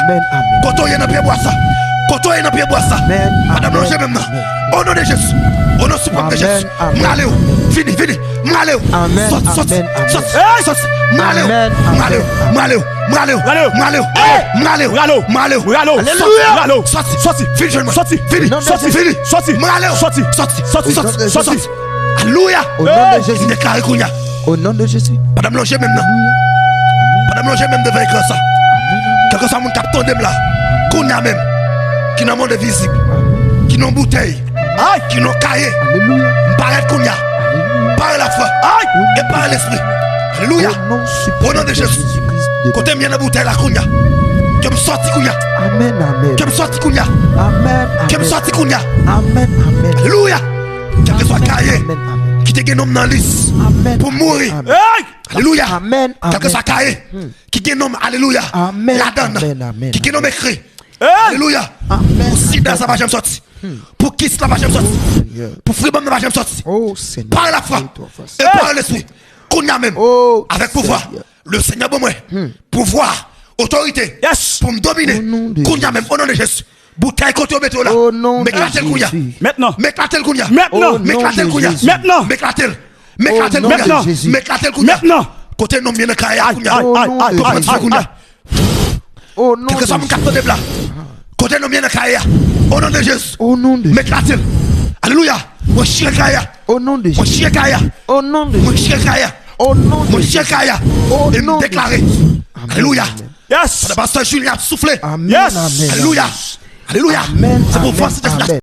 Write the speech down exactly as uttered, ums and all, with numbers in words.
Amèn, amèn. Kote w ye nan pye bwa sa? Kote w ye nan pye bwa sa? Amèn, amèn. Madanm lonje men m nan. O non de Jezi. O non siprèm de Jezi. Amèn, amèn. M rale w. Vini, vini. M rale w. Amèn, sòti, sòti, amèn, sòti, amèn. Sòti. M rale w. Amèn, m rale w. Amèn. M rale w. M rale w. Rale w. M rale w. M rale w. Rale w. M rale w. Alelouya. Rale w. Sòti. Alelouya. Rale w. Sòti. Sòti. Vin jwenn mwen. Sòti. Vini. O non de Jezi. Vini. Sòti. M rale w. Sòti. Sòti. Sòti. O non de Jezi. Sòti. Alelouya. O non de Jezi. M deklare kounye a. O non de Jezi. Pandan m lonje men m nan. Pandan m lonje men m devan ekran sa. Kèlkeswa moun k ap tande m la. Kounye a menm. Ki nan mond envizib. Ki nan boutèy. Ay! Ki nan kaye. Alelouya. M parèt kounye a. Alelouya. Pare lafwa. Ay! E pare lespri. Alelouya. O non de Jezi. Kote m ye nan boutèy la kounye a. Ke m sòti kounye a. Amèn, amèn. Ke m sòti kounye a. Amèn, amèn. Ke m sòti kounye a. Amèn, amèn. Alelouya. Kèlkeswa kaye ki te gen non m nan lis pou mouri. Amèn. Alelouya. Amèn, amèn. Kèlkeswa kaye ki gen non m, alelouya, ladan nan, ki gen non m ekri. Alelouya. Pou sida sa pa janm sòti. Pou kis la pa janm sòti. Pou fribòm nan pa janm sòti. Pare lafwa. E pare lespri. Kounye a menm. Avèk pouvwa. Le Senyè ban mwen pouvwa, otorite pou m domine. Kounye a menm, o non de Jezi. Boutèy kote yo mete w la. M eklate l kounye a. M eklate l kounye a. M eklate l kounye a. M eklate l. M eklate l kounye a. M eklate l kounye a. Kote non m ye nan kaye a kounye a. Kote non m ye kounye a. Kèlkeswa moun k ap tande m la. Kote non m ye nan kaye a. O non de Jezi. M eklate l. Alelouya. Mwen chire kaye a. Mwen chire kaye a. Mwen chire kaye a. Mwen chire kaye a. E m deklare. Alelouya. Pandan pastè Julien ap soufle. Alelouya. Alelouya. Se pou fòs Sentespri.